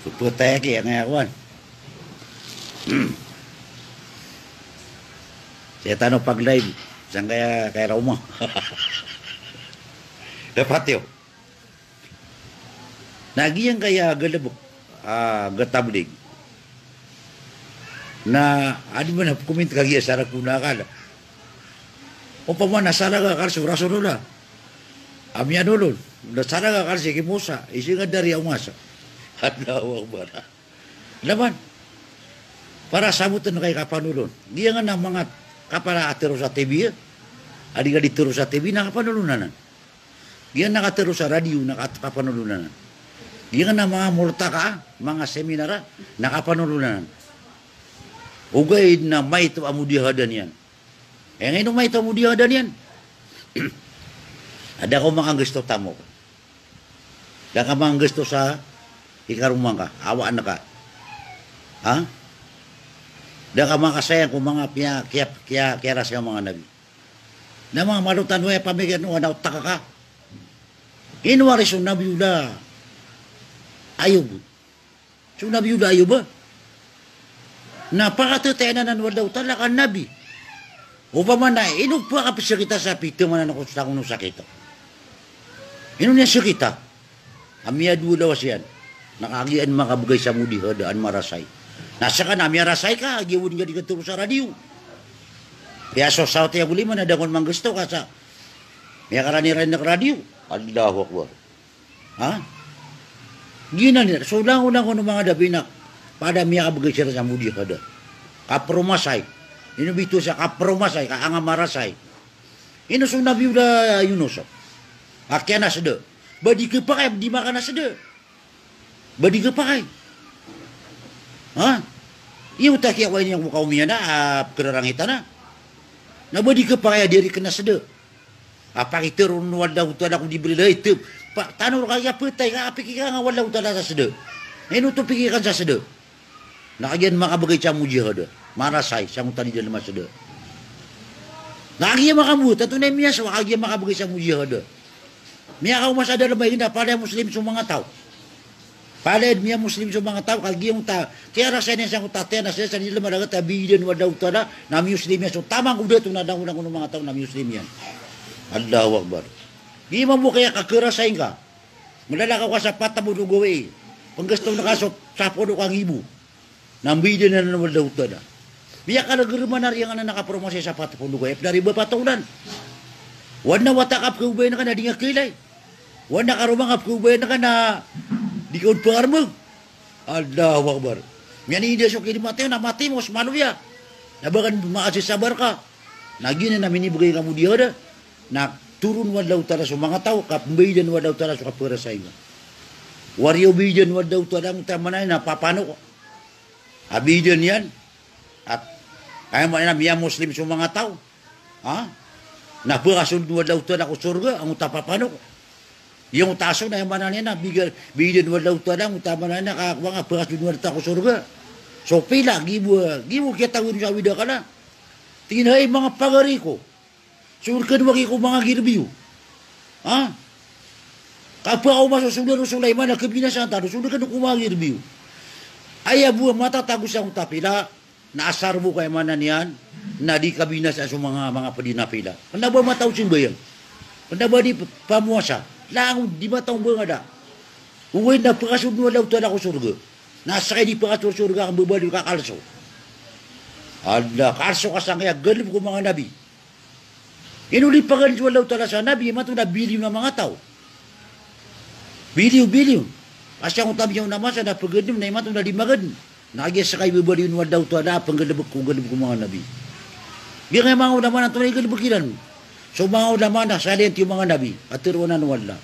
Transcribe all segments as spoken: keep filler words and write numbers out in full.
Pepetay aki angkaya kowan. Sii tano pag-live sangkaya kay Roma. Dapat iyo. Na giyangkaya galebek a gatablig. Na adi man a comment kagiya sa rakuna kala. Opama na saraga kal so Rasulullah a miyanolon, na saraga kal si ki Musa, isi nga dari a masa. Allahu Akbar. Laban para saboten kay kapanolon. Giyangkanan a manga kapara a tero sa T V, a di ka di tero sa T V na kapanolon anan. Giyangkanan a katero sa radio na kat-, kapanolon anan. Giyangkanan a manga multaka, manga seminar, na kapanolon anan. Ogaid na maito a mujahada niyan. Aya nga ino maito a mujahada niyan. Da ka makanggasto tamok. Da ka makanggasto sa ikaroma ngka, awaan ka. Ha? Da ka makasayang ko manga piya-, kiya-, kiya-, kiyarasay a manga nabi. Na manga malo tano aya pamikiran o ana o taka ka. Ino ari so Nabiyullah Ayub. So Nabiyullah Ayub, na pakatetay anan o Allahu Ta'ala ka nabi. Opama na ino pakapesekita sa pito manan ko sa kono sakit. Ino niyan sekita. A miyadowa lawas iyan. Na kagiya an makabegay sa mujahada an marasay. Na seka na miyarasay ka, giya won ka di ka tero sa radio. Kaya so sawt iyan ko lima na da kon manggesto ka sa miyakarani-rani ka radio. Allahu Akbar. Ha? Giyanan iyan, so langon-langon o manga nabi na pada miyakabegay siran sa mujahada. Kapromasay. Ino bitowan sa kapromasay, ka anga marasay. Ino so Nabiyullah Yunus a kiyanasda. Ba di kepakay, di makanasda. Ba di kepakay. Ha? Iyo ta kiyawa ini ko kawmiyan a, a, pekerarangit anan. Na ba di kepakay a di ari kenasda. A pakitero o Allahu Ta'ala ko Jibril a ito. Pa, tano rka iya petay ka, a piki ka nga o Allahu Ta'ala sa seda. Ino oto piki ka sa seda. Na kagiya an makabegay sa mujahada. Marasay, sa ngoto a di dalem a seda. Na kagiya makamboto, antonaa i miyasowa, kagiya makabegay sa mujahada. Miyakaoma sa dalem a ina, palaya Muslim so manga taw. Palaya miya-Muslim so manga taw, kagiya ngoto a kiyarasay niyan sa ngoto a tiyana sa, sa di dalem a dagat a biyai den o Allahu Ta'ala, na mi-Muslim iyan so taman ko dato na langon-langon o manga taw na mi-Muslim iyan. Allahu Akbar. Giya mambo kaya kakerasay ngka. Malalakaw ka sa pat a polo gawii. Penggesto na ka so sapolo ka ngibo. Na mbiyai den anan o Allahu Ta'ala. Miyakalegerem anan a riyangan anan a kapromasay sa pat a polo gawii. Aya pen ari ba pat a olan. Wana wata ka pekaobayan ka na di nga kailay. Wana karoma nga pekaobayan ka na di ka on pangaremeg. Allahu Akbar. Miyanida so kalimat iyan na mati mo sa maloya. Na ba ka makasisabar ka. Na giyanan a minibegay ka mujahada. Na toron o Allahu Ta'ala so manga taw, ka pembayadan o Allahu Ta'ala so kaperasay ngka. Wari o bayadan o Allahu Ta'ala, ngoto a maana niyan na papanok a bayadan iyan. At, aya maana niyan na miya-Muslim so manga taw. Ha? Na pekasold o Allahu Ta'ala ko sorga, ngoto a papanok. Iya ngoto a so, na aya maana niyan na biga-, bayadan o Allahu Ta'ala, ngoto a maana niyan na ka-, kowan nga pekasold o Allahu Ta'ala ko sorga. So pila, gibo, gibo kiyatawir sa awida kala. Tig iyan a hay manga pagari ko. So reken wagi ko manga girbi iyo. Ha? Kapakaoma so sold o Sulaiman a kabinasaan tano, so reken ko manga girbi iyo. Aya bo a matatago sa ngoto a pila, na asar bo ko aya maana niyan, na di kabinasa so manga, manga ped iyan a pila. Kena ba mataw simbayang. Kena ba di p-, pamowasa. Langon di mataw mbangada. Ogaid na pekasold o Allahu Ta'ala ko sorga. Na sekay di pekasold so sorga, ka mbabaloy ka kalso. Ala, kalso ka sangkaya galebek o manga nabi. Ino lipagan so Allahu Ta'ala sa nabi, imanto na biliyon a manga taw. Biliyon, biliyon. Ka sangkoto a miyaona a masa na pegadem na imanto na di magadem. Na kagiya sekay babaloy o Allahu Ta'ala a penggalebek ko galebek o manga nabi. Giyangkaya manga ulama na antonaa i galebek iran. So manga ulama na saliyan tiyo manga nabi a teroon anan o Allah.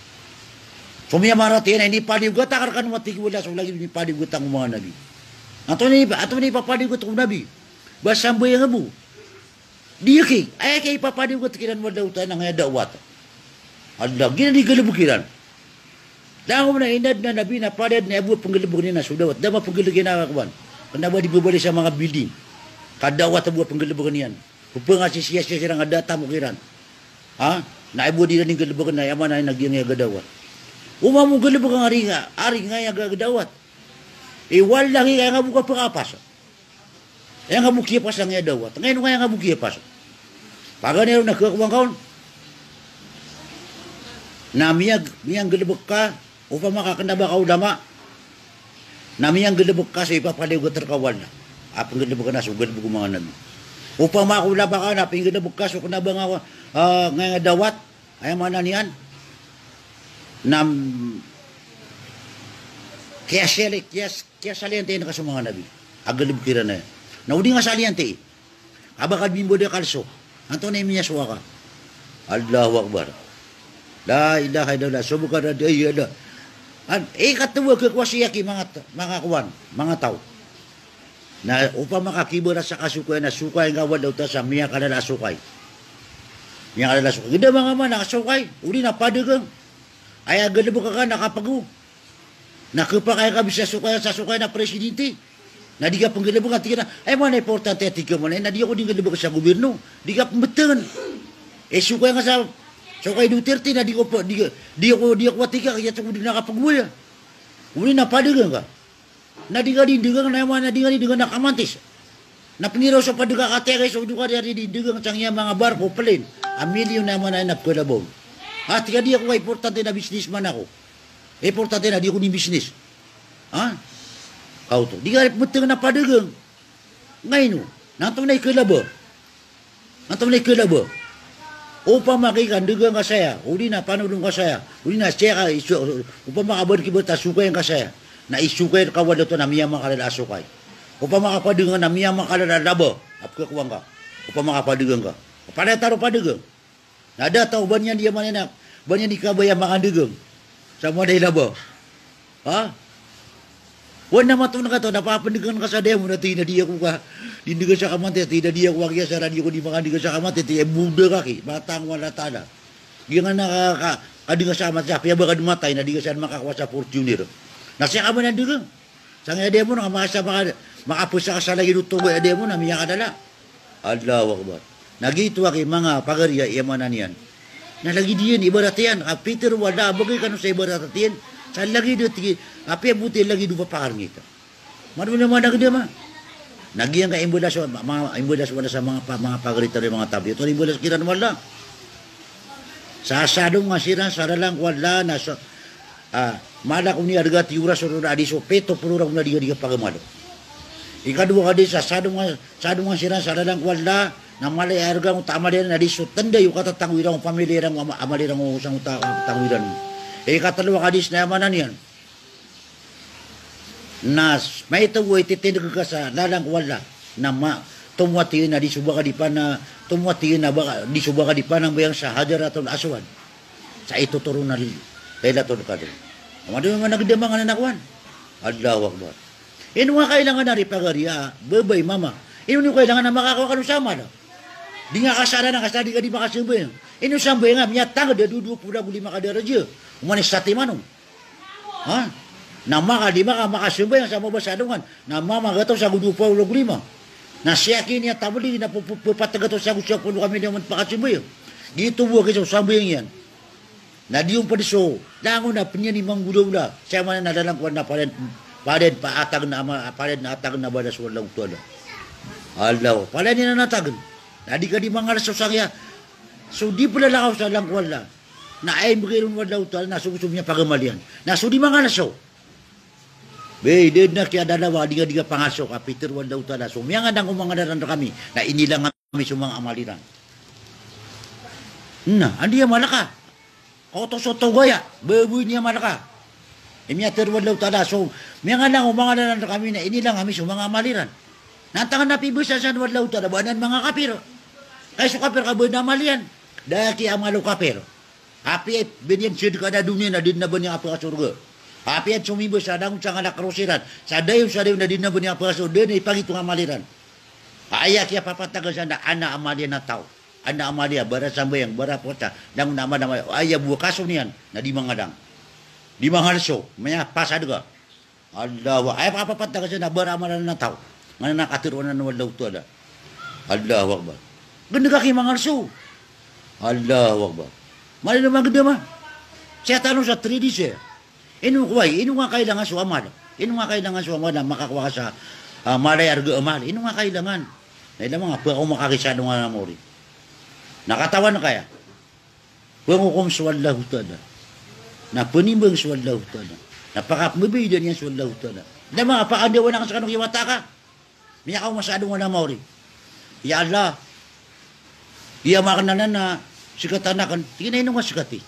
So miyamaratiyaya na inipaliyogat a karkan o mati ko Allah, so lagid o inipaliyogat ko manga nabi. Antonaa i, antonaa i papaliyogat ko nabi? Ba sambayang bo. Di aki, aya kiyapapaliyogat kiran o Allahu Ta'ala na angkaya da'wat. Allah, giyanan i galebek iran. Langon a inadn a nabi na palaya den a bo a penggalebek iyan na so da'wat. Da a penggalebek iyan a kowan. Kena ba di babaloy sa manga building. Ka da'wat a bo a penggalebek iyan. Pepengasisiya siran a da a tamok iran. Ha? Na aya bo a di iran galebeken na aya maana niyan na giyangkaya a da'wat. Oman mo galebek angka ari nga, ari nga aya da'wat. I wala ki kaya nga bo ka pekapas. Aya nga bo kiyapas angkaya dawat. Ngaino kaya nga bo kiyapas? Paganay ron na khakowa ngka on. Na miyag-, miyanggalebek ka, opama ka kena ba ka ulama. Na miyanggalebek ka so ipapaliyogat rka o Allah. A penggalebek na so galebek o manga nabi. Opama ka ulama ka na penggalebek ka so kena ba nga, ah, nga dawat. Aya maana niyan na, mm, kiyasali-, kiyas-, kiyasaliyantian ka so manga nabi a galebek iran aya. Na o di nga saliyantian, a ba ka di mimboda kalso. Antonaa i miyasowa ka? Allahu Akbar. La ilaha illallah. Subhanallah. An, eh, katawa ka ko a siyaki manga t-, manga kowan, manga taw. Na opama ka kibarat sa kasokay na sokay ngka o Allah Ta'ala sa miyakalala a sokay. Miyakalala a sokay. Geda manga mana a sokay, odi na padagang. Aya galebek ka na kapego. Na kepakay ka bisa sokay, sa sokay na presidente. Na di ka penggalebek a tig ka na, ay mana importante a tig ka mana, na di ako di nggalebek sa gobyerno. Di ka pembetengen. Eh, sokay nga sa, sokay Duterte, na di ko pe-, di, di ako, di ako a tig ka, kaya so di na kapego aya. Odi na padagang ka. Na di ka di ndegang, na aya maana di ka di ndegang na kamantis. Na peniraw so pad ka katiyagay so doka di ari di ndegang sangkaya manga barko, plane. A milyon na aya maana na pekalabaw. A tig ka di ako ka importante na businessman ako. Importante na di ako di business. Ha? Kaoto. Di ka di pemetengen a padagang. Ngaino? Na antonaa i kalaba? Antonaa i kalaba? Opama ka i kandegang ka saya, odi na panolong ka saya, odi na saya ka iso, opama ka ba di kibarat a sokay ngka saya, na isokay rka o Allah Ta'ala na miyamakalala a sokay. Opama ka padagang na miyamakalala a laba a pekakowa ngka. Opama ka padagang ka. Palaya tano padagang. Na da taw ba niyan di aya maana na, ba niyan di kabaya makandegang. Sa mada i laba. Ha? Wan na maton ka to, na papendegang ka sa demo na tig na di ako ka, di ndegang sa kamatay, tig na di ako ka kiyasara, di ako di makandegang sa kamatay, tig na buda ka ki, batang wala tala. Di nga na ka, ka, kadegang sa kamatay, sa piya ba ka di matay, na di ka sa makakowa sa Fortuner. Na siya ka ba na ndegang? Sangkaya demo na masa maka-, makapesa ka sa lagid o togo aya demo na miyakalala. Allahu Akbar. Na giyoto aki manga pagari a aya maana niyan. Na lagid iyan, ibarat iyan, a pitharo o Allah a bagay kano sa ibarat iyan. Sa lagid o tigi, apiya bo ti lagid o papakarngit. Mano na mana gede ma. Na giyangkai imbalas o, ma-, ma-, imbalas o Allah sa manga pa-, manga pagari tano, manga tabi. Ito imbalas kiran o Allah. Sa sadongan siran sa lalan ko Allah na sa, ah, mala ko niyan a dega tiyoras o rona a di so pito polo ragon a di ka, di ka pagamalo. Ikadowa ka di sa sadongan, sadongan siran sa lalan ko Allah, na mala i arga o ta amal iran a di so tenda iyo katatango iran o pamilya iran o ama-, amal iran o sangotango iran. Ikatelo a hadis na aya maana niyan na s-, maito bo a ititindeg ka sa lalan ko Allah, na ma-, tomo a tig iyan a di so ba ka di pana-, tomo a tig iyan a ba ka, di so ba ka di panambayang sa Hajaratul Aswad. Sa itotoron a Lailatul Qadr. Amado man a gede manga nanakowan. Allahu Akbar. Ino nga kailangan a ri pagari a, babay, mama. Ino niyo kailangan a makakowa kano sa amal. Di nga kasala na kasala di ka di makasambayang. Ino sambayang a miyatanged a dowa polo ago lima ka daraja. Oman i satiman on. Ha? Na maka, di maka, makasambayang sa mabasa a dongan. Na mama gataw sa ago dowa polo ago lima. Na siyaki niyan tablig na pe-, pe-, pepat gataw sa ago sapolo ka milyon man pakasambayang. Giyoto bo a kisa o sambayang iyan. Na di on ped so langon a peniyan i manggolawla. Sa aya maana na lalan ko Allah na palaya, palaya paatag na ama-, palaya na atag na balas o Allah Ta'ala. Allah, palaya niyan na atag. Na di ka di mangalso sangkaya so di pelalakaw sa lalan ko Allah. Na aya imbegay ron o Allah Ta'ala na so, so miyapagamal iyan. Na so di mangalso. Bey, da den a kiyadalawa, di nga, di nga pangalso ka pitharo o Allah Ta'ala. So miyangadang ko manga lalan rekami na inilang ami so manga amal iran. Na, anda i amal ka? Kaoto so togaya, beboy niyan amal ka. Imiyatharo o Allah Ta'ala, so miyangadang ko manga lalan rekami na inilang ami so manga amal iran. Na antaa na pibasa san o Allah Ta'ala, ba anan manga kapir. Kay so kapir ka ba anan amal iyan. Da kiyamal o kapir. Apiya ba niyan sedka na doniya na da den a ba niyan kapakasorga. Apiya somimba sa langon sa ngalakros iran. Sa dayon, sa dayon na da den a ba niyan kapakasorga. Da den a ipagitong a amal iran. Aya kiyapapatagan san na amal iyan a taw. Amal iyan, barasambayang, barapowasa, langon a amal, amal, aya bo a kaso niyan, na di mangadang. Di mangalso, miyapasad ka. Allahu Akbar. Aya kapapatagan san na baramalan a taw. Nganan a katharo anan o Allahu Ta'ala. Allahu Akbar. Ganda ka ki mangalso. Allahu Akbar. Mali na maganda ma. Siyatan o sa tradisyon. Ino kowai, ino nga kailangan so amal? Ino nga kailangan so amal na makakowa ka sa, ah, mala i arga amal? Ino nga kailangan? Na ilay manga pkaoma ka ki sadongan a maori. Na katawan ka aya. Pngokom so Allahu Ta'ala. Na pnimbang so Allahu Ta'ala. Na pakapmbabaidan iyan so Allahu Ta'ala. Ilay manga pakandawan akn skano ki wata ka. Miyakaoma sa sadongan a maori. Ya Allah. Iya makn anan na sikatan akn. Tig iyan a ino nga sikati?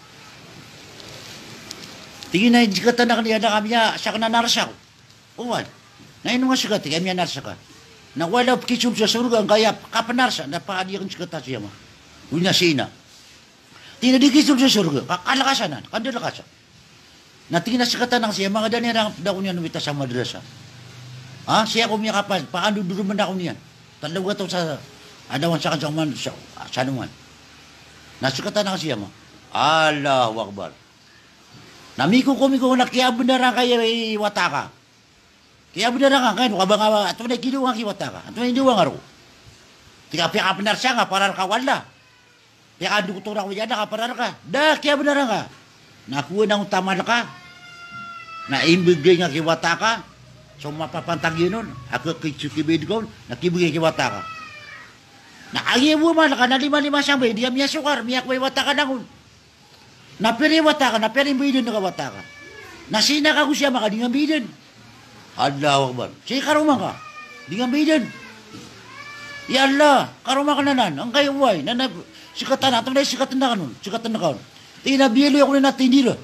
Tig iyan a sikatan akn, ya Allah, ka miya sakn a narasa ko. Oway. Na ino nga sikati? Ka miyanarasa ka. Na kowala o pkisold sa sorga angkaya kapnarasa, na pakadi akn sikata si ama. Oway na si ina. Tig iyan a di kisold sa sorga, ka kalkasa nan, kandalkasa. Na tig iyan a sikatan akn si ama, ka da niyan da ako niyan mita sa madrasa. Ha, siya ko miyakapal, pakandodoromn ako niyan. Tlo kataw sa adawan sakn sa oman, sa, sa oman. Na sikatan akn si ama. Allahu Akbar. Na mikokomiko na kiyabnar angkaya i wata ka. Kiyabnar angka, angkaya, no ka ba nga, antonaa i kidowa nga ki wata ka? Antonaa i dowa nga roo? Tig ka piyakapnarasa nga, para rka o Allah. Piyakadoktor ako, ya Allah, ka para rka. Da, kiyabnar angka. Na kowa na o tamal ka. Na imbgay nga ki wata ka. So mapapantag iyan on. Aka ki, so kibaid ka on. Na kibgay ki wata ka. Na kagiya bo amal ka na lima-lima sambay, di ka miyasokar, miyakowa i wata ka nangon. Na pira i wata ka, na pira i mbaidan ka wata ka. Na sii na ka go si ama ka, di nga mbaidan. Allahu Akbar. Sii karoma ngka, di nga mbaidan. Ya Allah, karoma akn anan, angkaya oway, na, na, sikatan, antonaa i sikatn akn on, sikatn ka on. Tig iyan a biyaloy ako niyan a tindira.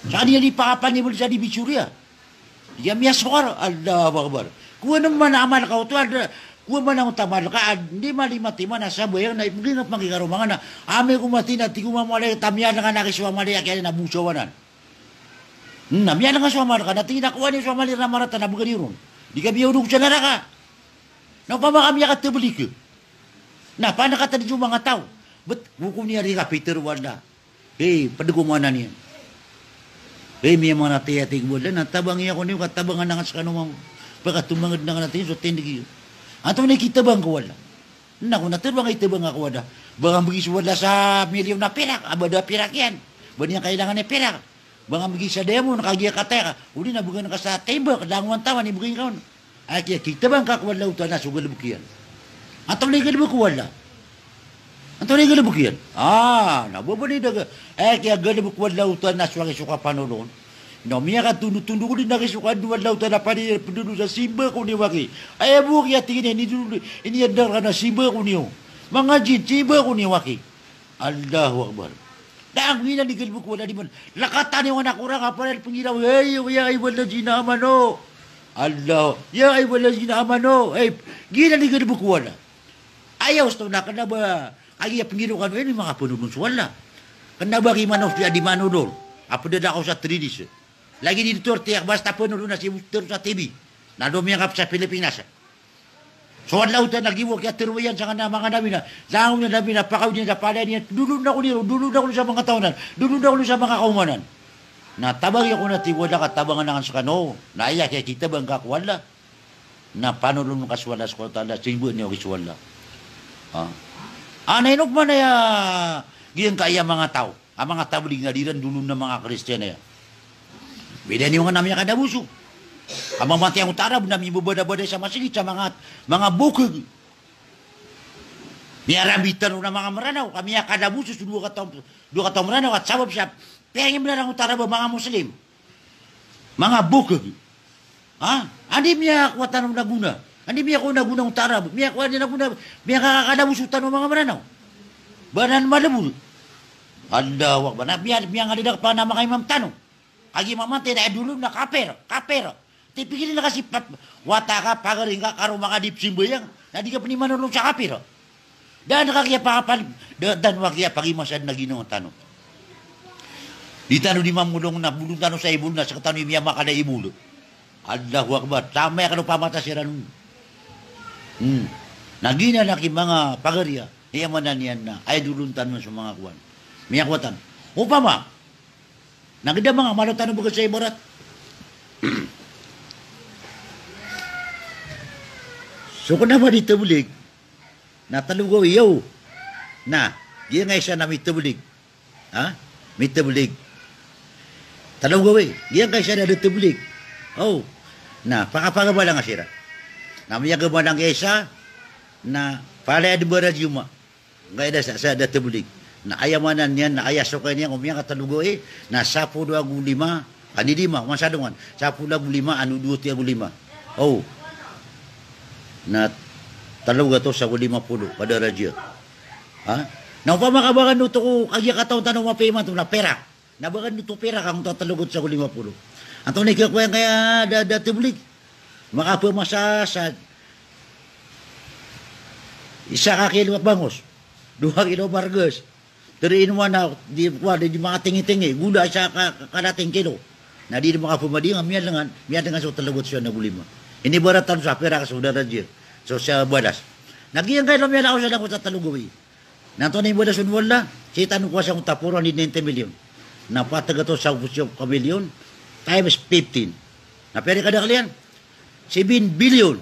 Sa kaniyan di pakapanimbal sa di bisuriya. Di ka miyasokar, Allahu Akbar. Kowa na man a amal ka oto, a da, kowa man a ontamal ka, a di malima timan a sambayang na ipgay nga pman ki karoma ngka na, amay ko mati na tig o mama o Allah, ta miyalngan aki so amal iyan a kiyabosaw anan. Na miyalngan so amal ka, na tig iyan a kowa niyo so amal iran a marata na bgan iyo ron. Di ka miyaolog sa naraka. Na opama ka miyakatablig ka. Na panakatad so manga taw. Bat, gokon iyan di kapitero o Allah. Hey, pd ko maana niyan. Hey, miyamanatay a tig o Allah, na tabangi ako niyo, ka tabangan akn skano mambo. Pkatomangd akn a tig iyan so tindg iyo. Antonaa i kitabang ko Allah? Na ko na tero angkai tabang ako o Allah. Ba nga mbgi so Allah sa milyon a pirak, a ba da pirak iyan. Ba niyan kailangan i pirak. Ba nga mbgi sa diamond, kagiya kataya ka. Odi na bgan ka sa timbak, langowan tawan i bgay ngka on. Aya kiya, kitabang ka ko Allahu Ta'ala na so galbk iyan. Antonaa i galbk o Allah? Antonaa i galbk iyan? Ah, na ba bali da ga. Aya kiya galbk o Allahu Ta'ala na so aki so kapanolon. Na miyakatondotondog odi na aki so kadn o Allahu Ta'ala, padi pndodo sa simba ko niyo aki. Aya bo kiya tig iyan a inidodod, iniyadn rka na simba ko niyo. Manga jinn, simba ko niyo aki. Allahu Akbar. Da a giyanan i galbk o Allah, di man. Lakatan iyo anan ko ranga, para pnggiraw, hey, ya ayyuhallazina amanu. Allah, ya ayyuhallazina amanu. Hey, giyanan i galbk o Allah. Aya osto na kna ba, aya pnggiraw kano ini manga panolon so Allah. Kna ba ki manaw so di manolon. A pd a da kaw sa tridis. Lagid i doktor, tiyak basta panolon na si doktor sa T B. Na do miyangkap sa Pilipinas. So Allahu Ta'ala na giya kiyatharo iyan sangkanan a manga nabi na, langon iyan a nabi na, pakaw iyan sa palaya niyan, dolon ako niyo, dolon ako niyo sa manga taw anan, dolon ako niyo sa manga kawm anan. Na tabangi ako na tig o Allah ka tabangan akn skano. Na aya kiya kitabang ka ko Allah. Na panolon ka so Allah subhanahu wa ta'ala, simba niyo aki so Allah. Ha? Ana ino pman aya giyangkaya manga taw a manga tablig na di ran dolon a manga Kristiyan aya. Bida niyo nga na miyakadaboso. Ka mamantiyang o tarab na mibabadabada sa masgit sa manga, manga bokg. Miyarambitan on a manga Mranaw, ka miyakadaboso so dowa kataw, dowa kataw Mranaw, ka sabap sa piyangimbalarang o tarab a manga Muslim. Manga bokg. Ha? Andi miyakowa tano na gona. Andi miyakowa na gona o tarab. Miyakowa andi na gona. Miyakakadaboso tano a manga Mranaw. Ba nan malbol. Allahu Akbar. Na miya, miyangalidakp a manga imam tano. Kagiya mamantay na aya dolon na kapir. Kapir. Tipikir iyan ka si pap, wata ka, pagari ngka, karoma ngka di pzambayang. Na di ka pn imanolon sa kapir. Da a kagiya pakapan, da, da a kagiya pagimasad na ginawa tano. Di tano di mamolong na bolon tano sa ibol na sktano i miyamakala i ibol. Allahu Akbar. Samaya kano pamata siran. Hmm. Na giyanan aki manga pagari a, aya maana niyan na aya dolon tano so manga kowan. Miyakowa tano. Opama, na gda manga malo tano bgan sa ibarat. So kna ba di tablig. Na tlo gawii iyo. Na, giyangkai isa na mitablig. Ha? Mitablig. Talo gawii. Giyangkai sa da, da tablig. O. Na, pakapakabala nga siran. Na miyagabala nga isa, na palaya di bara juma. Giyangkai da sa, sa da tablig. Na aya maana niyan, na aya sokay niyan, ko miyakatalo gawii, na sapolo ago lima, ani lima, masadongan. Sapolo ago lima, ano dowa polo ago lima. O. Na talo gatos ago lima polo, kada raja. Ha? Na opama ka ba kano oto ko, kagiya katawan tano mapiya imanto, na pera. Na ba kano oto pera ka angkoto a talo gatos ago lima polo. Antonaa i kiyakowaan ka a da, da tablig. Makapamasa sa isa ka kilo a bangos. Dowa kilo a margas. Tariin mo na di, kowa, di, di makatingitingi. Gola isa ka, ka, kalating kilo. Na di, di makapamading, miyalengan, miyalengan so talo gatos ago lima. Inibaratan sa pera ka so daraja. So sa balas. Na giyangkai a miyalakaw sa angkoto a talo gawii. Na antonaa i balas on o Allah, sii tano kowaa sa angkoto a four hundred ninety million. Na pat gatos ago pito ka million times fifteen. Na pira i kadakl iyan? Seven billion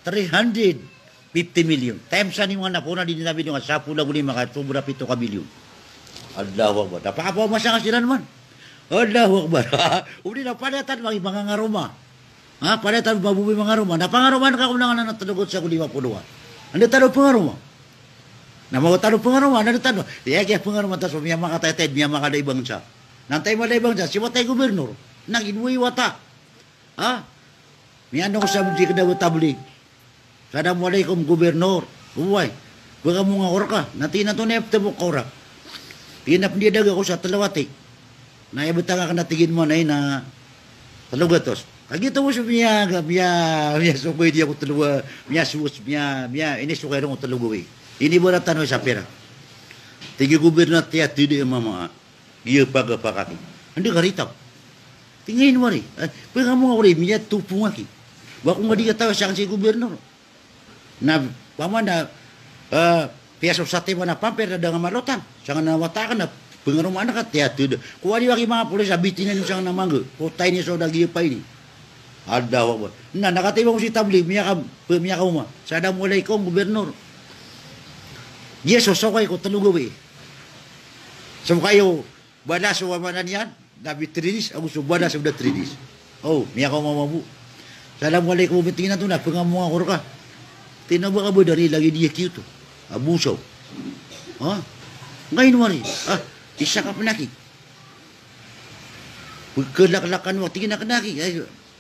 three hundred fifty million. Times sa niyo nga na four hundred ninety million, sapolo ago lima ka sobra pito ka billion. Allahu Akbar. Na pakapamasa nga siran man. Allahu Akbar. O di na palaya tano maki mangaroma. Ha, palaya tano mabobay mangaroma. Na pangaromaan ka ko langon a talo gatos ago lima polo a. Anda tano pangaroma? Na mago tano pangaroma, anda tano? Aya kiyapangaroma tano so miyamakataytay, miyamakala i bangsa. Na antaa i mala i bangsa, si wata i gobernor. Na giyoto i wata. Ha? Miyaadn ako sa msjid, kna ba tablig. Assalamu alaikum, Gobernor. Oway. Pkhamonga ko rka. Na tig iyan a antonaa i ptbok ko rka? Tig iyan a pndiyadaga ako sa tlo a ti. Na aya btang akn a tig iyan man ai na tlo gatos. Kagiya oto so miya, miya, miyasokay di ako tlo a, miyasos, miya, miya, inisokay ron ko tlo gawii. Inibaratan o isa pira. Tig i Gobernor a tiyatd a mama a. Giya pagapakati. Anda ka ritaw? Tig iyan a ino wari. Eh, pkhamonga ko ri, miyatopong aki. Ba ko nga di katawi sa akn si Gobernor. Na, pamana, eh, piyasosati man a pamper na da nga malotan. Sangkanan a wata akn na, pangaromaan ka, tiyatd. Kowaa di waki manga polis a bitinin sangkanan a mangga. Kotay niyo so da giya paini. Allahu Akbar. Na, na katii ba ko si tablig, miyaka, miyakaoma. Assalamu alaikum, Gobernor. Giya so sokay ko tlo gawii. Sokay o, balas o aya maana niyan, na bi three days, ago so balas o da three days. O, miyakaoma mambo. Assalamu alaikum, tig iyan a antonaa, pkhamonga ko rka. Tig iyan a ba ka ba dari lagid iyan kiyoto. Abusaw. Ha? Nga ino wari. Ah, isa ka pn aki. Pkhlaklakan o, tig iyan a kna aki. Ay,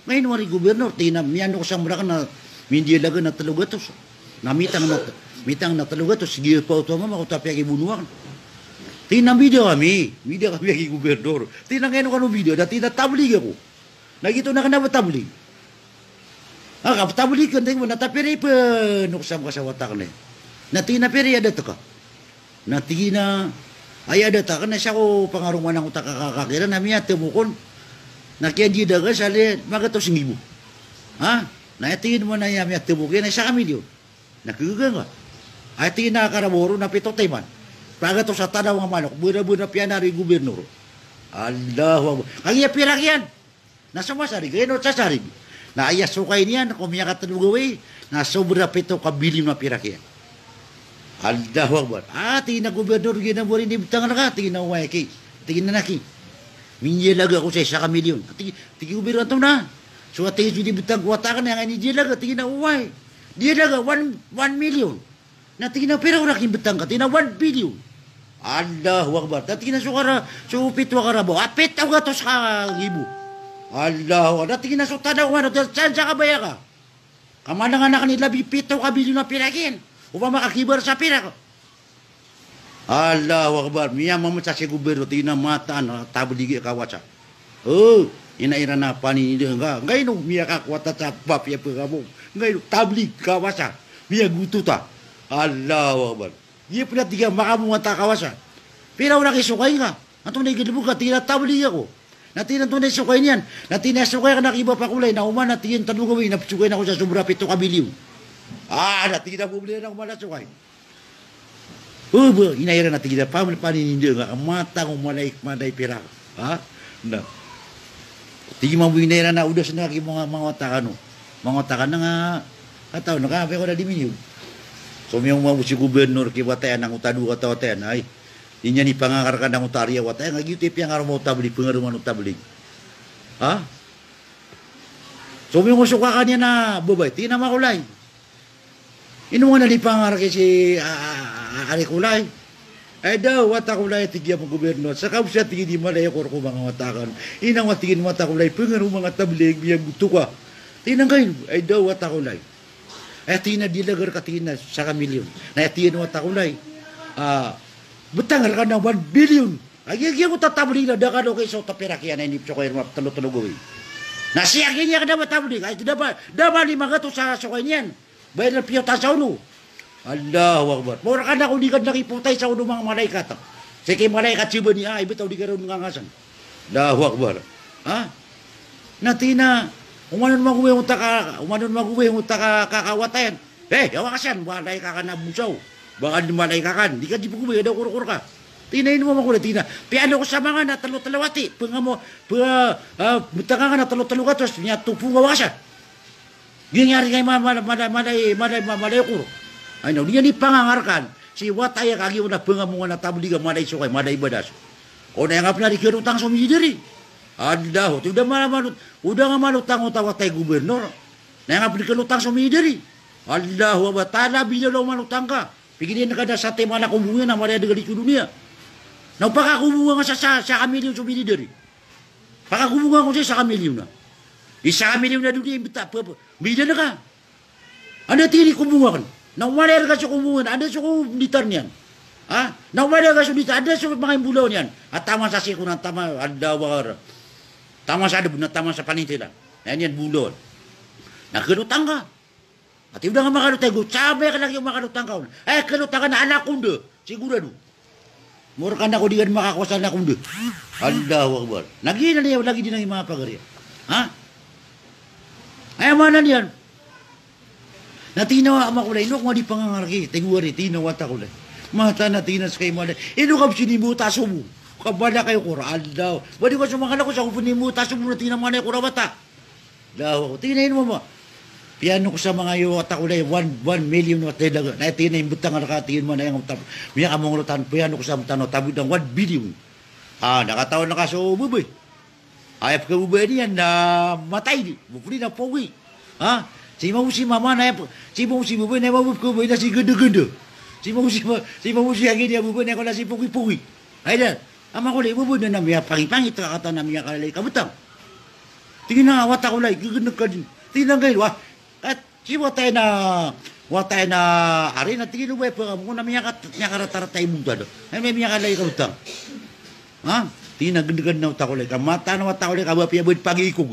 nga ino wari Gobernor, tig iyan a miyanok sa mrk na mindiyalaga na tlo gatos. Na mitang na, mitang na tlo gatos, giya pa oto a mama ko ta piyakibono akn. Tig iyan a mbida kami, mbida kami aki Gobernor. Tig iyan a nga ino kano mbida, da tig iyan a tablig ako. Na giyoto na kna ba tablig. Ah, ka tablig ka, tig iyan a na ta pira i pnoksan ka sa wata akn ai. Na tig iyan a pira i adat ka. Na tig iyan a, aya adat akn na isa ko pangaromaan angkoto a kakakira na miyatbok on. Na kiyandiyadaga sa lima gatos nggibo. Ha? Na aya tig iyan man a aya miyatbok iyan na isa ka milyon. Na kagaga nga. Aya tig iyan a karabaw ron na pito timan. Pagatos a tadaw nga manok. Bnabna piyanar i Gobernor. Allahu Akbar. Kagiya pirak iyan. Na so masarig, ino sasarig? Na aya sokay niyan, ko miyakatlo gawii, na sobra pito ka bilyon a pirak iyan. Allahu Akbar. Ah, tig iyan a Gobernor, giya na bo rin di btang rka, tig iyan a oway aki. Tig iyan a aki. Mindiyalaga ako sa isa ka milyon. Tig, tig i Gobernor antonaa. So tig iyan so di btang ko wata akn, aya nga inidiyalaga, tig iyan a oway. Diyalaga, one, one million. Na tig iyan a pira o rakimbtang ka, tig iyan a one billion. Allahu Akbar. Na tig iyan a so kara, so pito a karabaw, a pito gatos ka nggibo. Allahu Akbar. Na tig iyan a so tadaw nga, na san sa kabaya ka? Ka manangan akn i labi pito ka bilyon a pirak iyan. Opama ka kibar sa pirak. Allahu Akbar. Miyamamsa si Gobernor, tig iyan a mataan a tablig i kawasa. O, ina iran a paninindg nga, nga ino miyakakowa ta sa papiya pkhamowa. Nga ino tablig kawasa. Miyagoto ta. Allahu Akbar. Giya pn a tig iyan a makamowa ta kawasa. Pira o rakisokay nga? Antonaa i galbk ka? Tig iyan a tablig ako. Na tig iyan a antonaa i sokay niyan? Na tig iyan a sokay akn a kiba pakolay, na oman a tig iyan tlo gawii, na psokay ako sa sobra pito ka bilyon. Ah, na tig iyan a bo bli na oman a sokay. O ba, ina iran a tig iyan a pam, paninindg nga, mata ko malay, malay pirak. Ha? Na. Tig iyan mambo ina iran a odas na ki manga, manga wata kano. Manga wata kano nga, kataw na ka, piyako na di miniyog. So miyaoma bo si Gobernor ki wata iyan, angkoto a dowa kataw a wata iyan, ay. Iyan i pangangarkan angkoto a riya wata iyan, nga giyoto i piyangaroma o tablig, pangaromaan o tablig. Ha? So mingo so kaka niyan a babay, tig iyan a Makolay. Ino nga na di pangaraki si, a, a, a, Ari Kolay? Ay daw, wata Kolay, tig iyan a gobernor. Sa kabsa tig iyan di malay ko rko manga wata akn. Ino nga tig iyan wata Kolay, pngaro manga tablig, biya goto ka. Tig iyan a ngkaino, ay daw, wata Kolay. Ay tig iyan a di lagar ka tig iyan a saka milyon. Na tig iyan wata Kolay. Ah, btang rka na one billion. Agi, agi ako tatablig na da ka do kay so tapirak iyan a inip so kay rma tlo-tlo gawii. Na siya agi niyan ka da ba tablig, ay da ba, da ba lima gatos sa so kay niyan. Bayad na piyo ta sa ulo. Allahu Akbar. Mawra ka na ko di ka na kipotay sa ulo manga malaikat. Sa kay malaikat si bani, ay bitaw di ka ron ngangasan. Allahu Akbar. Ha? Na tig iyan a, omanon magoway o taka, omanon magoway o taka kakawatayan. Eh, awa ka san, malaikat ka na bosaw. Baka di malaikat ka, di ka di pagoway, ada korkor ka. Tig iyan a ino mama ko na, tig iyan a, piyano ko sa manga na tlo-tlo wati, pengamo, pe, ah, betang ka na tlo-tlo gatos, niyan topo nga awa ka san. Giya ngari kay ma, ma, ma, malay, malay, ma, malay okor. Ay na, di niyan di pangangarkan. Si wata aya ka giya na pengamo nga na tablig a malay so kay, malay ibadah so. O na aya nga pn a di kalotang so midadari. Allahu, ti oda nga malotang o ta wata i gobernor. Na aya nga pn di kalotang so midadari. Allahu Akbar, tala bilalo malotang ka. Pigilin ka da sa timan a kombong iyan a malay a dgal i doniya. Na o pakakobonga nga sa, sa, sa kamilyon so midadari. Pakakobonga ko sa, sa kamilyon na. Isa kamilyon na doniya, imbita, pa, pa, midadari ka. Anda tig iyan i kombong akn? Na o malay rka so kombong iyan, anda so ko nitar niyan? Ha? Na o malay rka so nitar, anda so manga imbolawan iyan? A taman sa siko na taman, Allahu Akbar. Taman sa debo na taman sa panintilan. Na iyan iyan bolawan. Na kalotang ka. Ati oda nga makalotang, go, sabay ka lagi o makalotang ka on. Ay, kalotang ka na anak ko nda. Sigurado. Mawra ka na ko di ka makakowa sa anak ko nda. Allahu Akbar. Lagi na niyan, lagi di na i manga pagari. Ha? Aya maana niyan. Na tig iyan a Makolay, ino ko nga di pangangaraki, tig o Ari, tig iyan a wata Kolay. Mataan a tig iyan a ska i malay. Ino ka psinimbo ta sobo. Ka bala kayo kora, Allahu. Ba di ko so manga lako sa ko psinimbo ta sobo na tig iyan a malay kora wata. Allahu Akbar. Tig iyan a ino mama. Piyano ko sa manga iyo wata Kolay, one, one million wata i daga. Na tig iyan a imbetang rka, tig iyan a mana aya nga wata. Miyakamongolotan, piyano ko sa mtano, tabig dang one billion. Ah, na katawan ka so babay. Aya pkhababay niyan na matay di. Bokoli na pogi. Ha? Si mamo si mama na aya p-, si mamo si babay na aya mamo pkhababay na si ganda-ganda. Si mamo si ma-, si mamo si agi niyan babay na aya kona si pogi-pogi. Ay da. A Makolay, babay na na miyapangi-pangi, tig ka katan a miyakalalay ka betang. Tig iyan a wata Kolay, gaganda ka di. Tig iyan a ngkaino, ah. Kat, si wata iyan a, wata iyan a Ari na tig iyan o ba aya pkhamoko na miyaka-, miyakarata-rata i bontal. Ay, miya-, miyakalay ka betang. Ha? Tig iyan a gendegan na wata Kolay. Ka mataan a wata Kolay ka ba apiya ba di pakikog.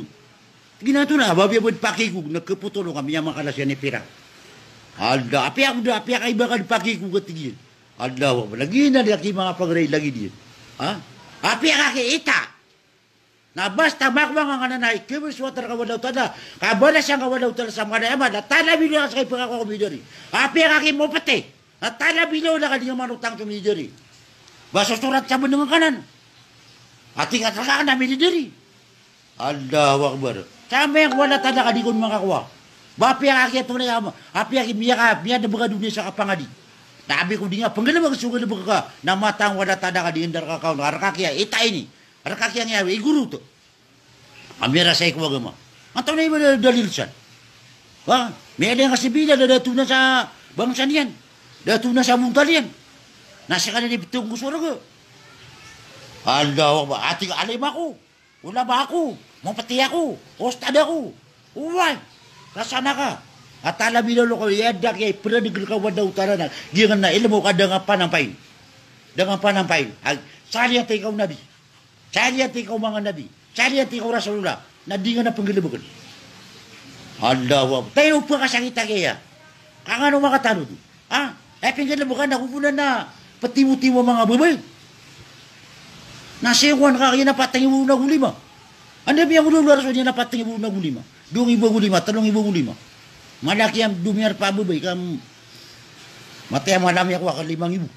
Tig iyan a oto na, ba apiya ba di pakikog. Na kepotolo ka miyamakala siyan i pirak. Alda, apiya ko da, apiya ka iba ka di pakikog, tig iyan. Allahu Akbar. Lagi na di aki manga pagari lagi di iyan. Ha? Apiya ka kiita. Na basta makowa nga nganan a ikhabs o wata rka o Allahu Ta'ala, kabalasan ka o Allahu Ta'ala sa mala a amal, na tala bilao ka sa kay pkhakowa ko midadari. Apiya ka kimopeti, na tala bilao ka di nga malotang so midadari. Ba so sorat sa beneng a kanan. Ati ka rka na midadari. Allahu Akbar. Sambayang ko Allahu Ta'ala ka di kon makakowa. Ba apiya ka kiyatonay a, apiya ki miyaka, miyadebek a doniya sa kapangadi. Na abi ko di nga penggalebek so galebek ka, na mataan ko Allahu Ta'ala ka di nga ndar ka kaon, rka kiya, ita ini. Rka kiya ngiya, igorot. A miyarasay ko agama. Antonaa i ba da-, dalil san? Ba, miyada nga si Bilal, da-, dato na sa bangsa niyan. Dato na sa bontal iyan. Na seka na di betong ko sorga. Allahu Akbar. Ati ka alim ako. Ulama ako. Mopeti ako. Ustad ako. Oway. Kasana ka. A tala bilao ka, aya da kiya iperadeg rka o Allahu Ta'ala na. Giyangan na ilmo ka da nga panampain. Da nga panampain. Ag, saliyan tig ka o Nabi. Saliyan tig ka o manga nabi. Saliyan tig ka o Rasulullah. Na di nga na penggalebeken. Allahu Akbar. Tayo pekasakit a kiya. Ka ngano makatalod. Ha? Ay penggalebek ka na ko bo na na petimo-timo a manga babay. Na siyowan ka kiya na pat nggibo na golima. Anda miyangolawla a rasul iyan na pat nggibo na golima. Dowa nggibo a golima, telo nggibo a golima. Malaki a domiyar pa babay ka matay a mala miyakowa ka lima nggibo.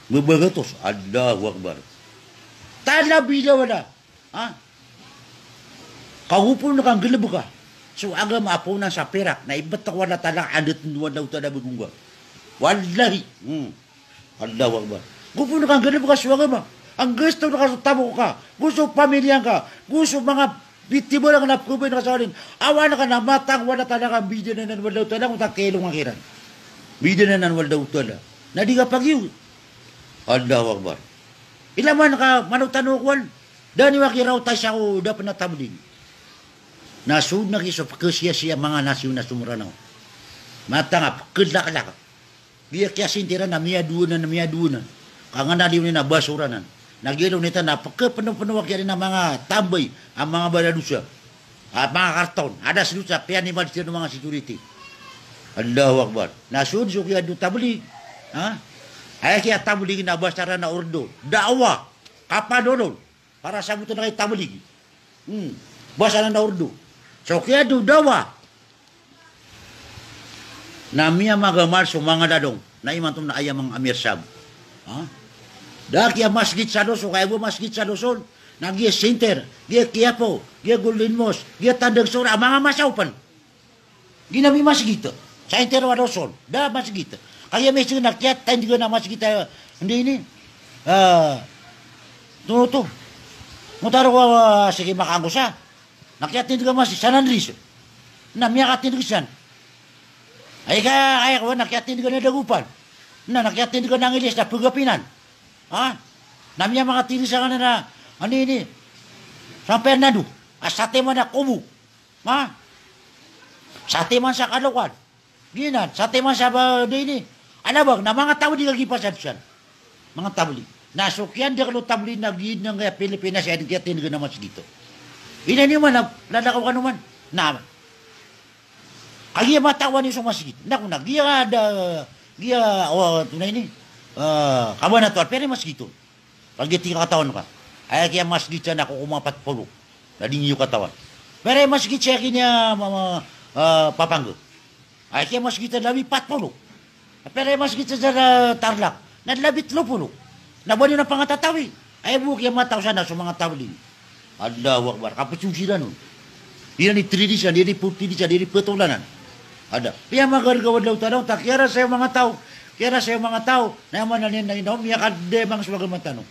Mabagatos. Allahu Akbar. Tala bilao ka. Ha? Ka go pn ka nggalebeka so agama a ponan sa pirak, na ibetek o Allahu Ta'ala a da tndo o Allahu Ta'ala a begong ka. Wallahi. Hmm. Allahu Akbar. Go pn ka nggalebeka so agama. Anggasto ka so tamok ka. Go so pamilya ngka. Go so manga Bitibalang na pkhabain ka sa walin. Awan ka na matang wala talaga, bidaan anan o Allahu Ta'ala, ko ta kelong a kiran. Bidaan anan o Allahu Ta'ala. Na di ka pagiyo. Allahu Akbar. Ila man ka manotan o kowan. Da niyo aki raota isa ko da pn a tablig. Na so na ki so pkhasiyasiya manga nasiyon a so Mranaw. Matang a pkhlaklak. Giya kiyasintiran na miyadowanan, miyadowanan. Ka ngana liyo niyan a basoranan. Na giya lo nitan na pkhapnopno a kiya niyan a manga tambay, a manga baradosa. A manga karton. Ada sdosa, piyanimal siran o manga security. Allahu Akbar. Na so, so kiyadowa tablig. Ha? Aya kiyatablig na basa anan a Urdu. Da'wah. Kapadolol. Para sabotn a kiyatablig. Hmm. Basa anan a Urdu. So kiyadowa da'wah. Na miyamagamal so manga lalong. Na imanto na aya manga amir sab. Ha? Da kiyamasgit sa Luzon, kaya bo masgit sa Luzon. Na giya center, giya Quiapo, giya Golden Mosque, giya Tandang Sora, manga masaw pn. Giya na mimasgit. Sa center o Luzon, da masgit. Kaya misgit na kiyatindgan a masgit, eh, hindi ini. Ah, to, to. Motaro ko, ah, sige, makaanggo sa. Na kiyatindg a masgit sa San Andres. Na miyakatindg san. Ay ka, ay ko, na kiyatindg a Dagupan. Na, na kiyatindg a Angeles, na Pagapinan. Ha? Na miyamakatindg sa kanan a, ano ini? San Fernando. A satiman a Cobo. Ha? Satiman sa Caloocan. Giyanan, satiman sa ba, di ini. Alabang, na manga tablig a gii pasad san. Manga tablig. Na so kiyandakl o tablig na giya dn a Pilipinas, aya dn kiyatindgan a masgit. Ina niyo man, na, lalakaw kano man. Na, kagiya matawan iyo so masgit. Na, ko na, giya da, giya, o, to na ini. Ah, kabanatowan, pira i masgit on. Kagiya tig a katawan ka. Aya kiyamasgit san na ko koma pat polo. Na di niyo katawan. Pira i masgit sa kiniya, ma, ma, ah, Pampanga. Aya kiyamasgit san labi pat polo. Pira i masgit sa, sa Tarlac. Na labi tlo polo. Na ba niyo na pangatatawi. Aya bo kiyamataw san na so manga tablig. Allahu Akbar. Kapsosiran on. Iran i tradition, iran i portidisa, iran i ptolanan. Ada. Piyamagarga o Allahu Ta'ala, ta kiyarasay o manga taw. Kiyarasay o manga taw. Na aya maana niyan na ino, miyakademang so agama tano.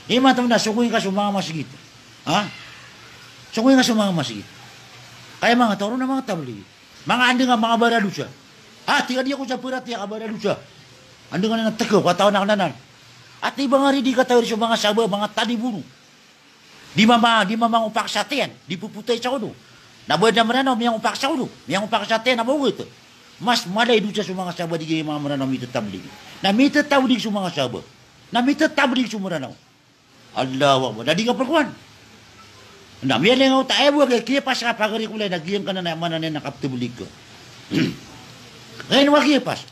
Imanto na songowi ngka so manga masgit. Ha? Songowi ngka so manga masgit. Kaya manga taw ron na manga tablig. Manga andang a manga baradosa. Ha, tig a di ako sa paratiyaya ka baradosa. Andang anan a tkaw, katawan akn anan. Ati ba nga ri di katawi so manga sahaba, manga taliboro. Di mama, di mamangopak sa tiyan, di ppotay sa olo. Na ba dn a Mranaw, miyangopak sa olo, miyangopak sa tiyan, na maogat. Mas mala i dosa so manga sahaba di giya manga Mranaw mitatablig. Na mitatablig so manga sahaba. Na mitatablig so Mranaw. Allahu Akbar. Na di ka pkowan. Na miyalingaw ta, aya bo a kiyapas ka pagari ko lay, na giyangkanan a aya maana niyan na kaptablig ka. Kaya ino a kiyapas.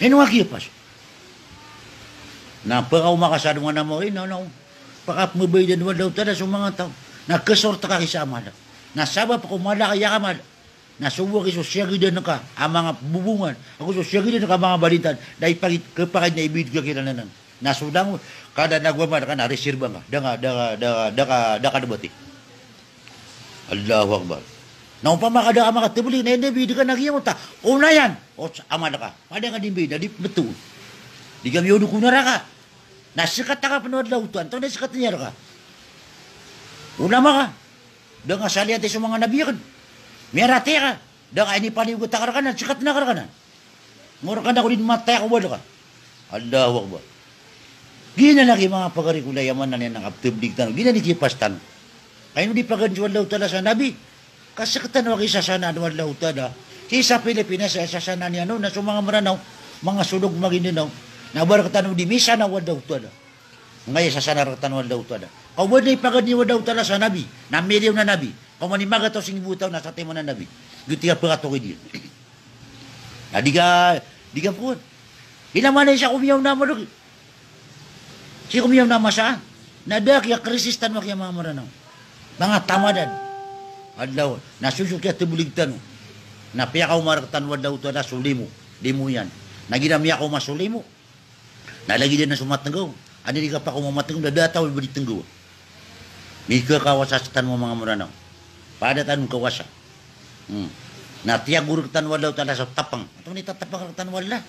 Ino a kiyapas. Na pkaoma ka sa dowa na mawri, na, na, pakapmbaidan o Allahu Ta'ala so manga taw. Na kasorta ka ki sa amal. Na sabap ko mala ka aya kamal. Na so bo aki so siyagidan ka a manga bobongan, ago so siyagidan ka a manga balintan, na ipakit, kapakit na ibid ka kiran anan. Na so langon, kada na go amal ka na resirba nga. Da nga, da nga, da nga, da nga, da nga dbati. Allahu Akbar. Na opama ka da ka makatablig na inda ibid ka na giyangkoto. Onayan, o sa amal ka. Pada nga di mbid, na di beto. Di kami odok o naraka. Na sktn ka pn o Allahu Ta'ala, antonaa i sktn iyan rka? Ulama ka. Da nga saliyati so manga nabi akn. Miyaratiyaya ka. Da nga inipaliyogat ka rka nan, sktn ka rka nan. Ngo rka na ko di mataya ko bal ka. Allahu Akbar. Giyanan aki manga pagari ko lay, aya maana niyan na kaptablig tano. Giyanan i kiyapas tano. Ka ino di paganay so Allahu Ta'ala sa nabi. Ka sktano aki sasanaan o Allahu Ta'ala. Sii sa Pilipinas, aya sasanaan iyan on na so manga Mranaw, manga Solog, Maguindanao. Na ba rktano di misana o Allahu Ta'ala. Ngaya sasanaan rktano o Allahu Ta'ala. Ka o ba dn a ipaganay o Allahu Ta'ala sa nabi, na miliyon a nabi. Ka oman i magataw singgibo taw na satiman a nabi. Giyoto i kapakatoki diyan. Na di ka, di ka pkowan. Ina maana i sa komiyaw na malogi. Sii ko miyaw na masa, na da kiya krisis tano aki a manga Mranaw. Manga tamadan. Allahu, na so so kiyatablig tano. Na piyakaoma rktano o Allahu Ta'ala so limo, limo iyan. Na giya na miyakaoma so limo. Na lagid iyan na so matnggaw. Anda di kapakaoma matnggaw, na da a taw i ba di tnggaw. Mikakawasa sktano a manga Mranaw. Pada tano kawasa. Hmm. Na tiyago rktano o Allahu Ta'ala so tapang. Antonaa i tatapang rktano o Allah?